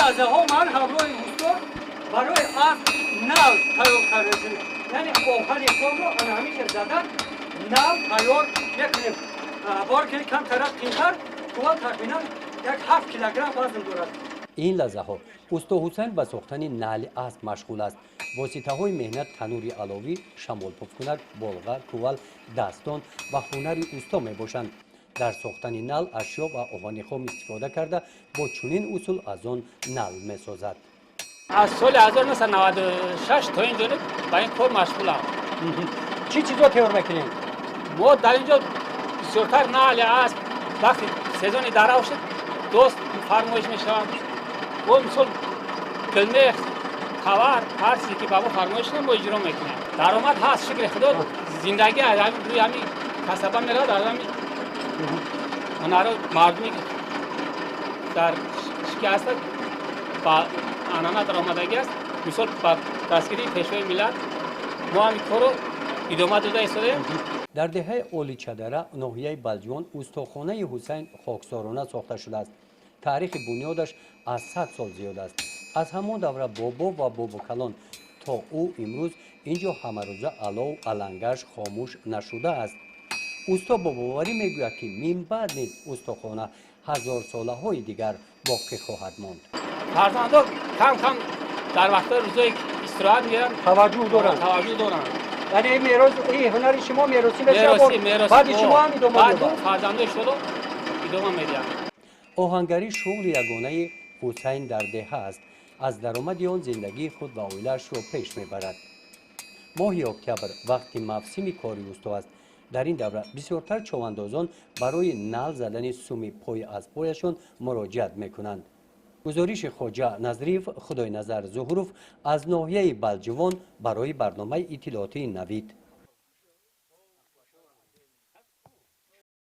Лаҳзаҳо ман ҳамроҳи усто барои асп нал тайёр карда, яъне оҳани хомро ана ҳамиша задан нал тайёр мекунем. Бор ки камтарак қимтар кувал тахминан як 7 килограмм вазн дорад. Ин лаҳзаҳо усто Ҳусайн ба сохтани нали асп машғул аст. Воситаҳои меҳнат танури аловӣ, шамолпуфкунак, болға, кувал, дастон ва ҳунари усто мебошанд. Дар сохтани нал ашё ва оҳани хом истифода карда, бо чунин усул аз он нал месозад. Аз соли 1996 то ин ҷониб ба ин кор машғулам. Чӣ чизо тайёр мекунем? Мо дар ин ҷо бисёртар нали асп, вақти сезони дарав шуд, дост фармоиш мешаванд. Бо мисол гилмех, тавар, ҳар чизе ки ба мо фармоиш шуда, мо иҷро мекунем. Даромад ҳаст, шукри Худо, зиндагӣ аз рӯи ҳамин касаба меравад, аз ҳамин ҳунаро. Мардуме ки дар шики ҳастад, ба анъана даромадагӣ аст. Мисол, ба дастгирии Пешвои миллат мо ҳамин корро идома дода истодаем. Дар деҳаи Оличадара, ноҳияи Балҷувон, устохонаи Ҳусайн хоксорона сохта шудааст. Таърихи бунёдаш аз 100 сол зиёд аст. Аз ҳамон давра бобо ва бобокалон то ӯ имрӯз ин ҷо ҳамарӯза алов алангаш хомӯш нашудааст. Усто бо боварӣ мегӯяд, ки минбаъд низ устохона ҳазорсолаҳои дигар боқӣ хоҳад монд. Фарзандо кам кам дар вақтҳои рӯзое истироҳат меранд. Таваҷҷӯҳ доранд. Таваҷҷӯҳ доранд. Яъне мерос, ҳунари шумо меросӣ мешавад, баъди шумо ҳам идома. Фарзандои шумо идома медиҳанд. Оҳангарӣ шуғли ягонаи Ҳусайн дар деҳа аст. Аз даромади он зиндагии худ ва оилаашро пеш мебарад. Моҳи октябр вақти мавсими кори усто аст. Дар ин давра бисёртар човандозон барои нал задани суми пои аспҳояшон муроҷиат мекунанд. Гузориши Хоҷа Назриев, Худойназар Зуҳуров аз ноҳияи Балҷувон барои барномаи иттилоотии «Навид».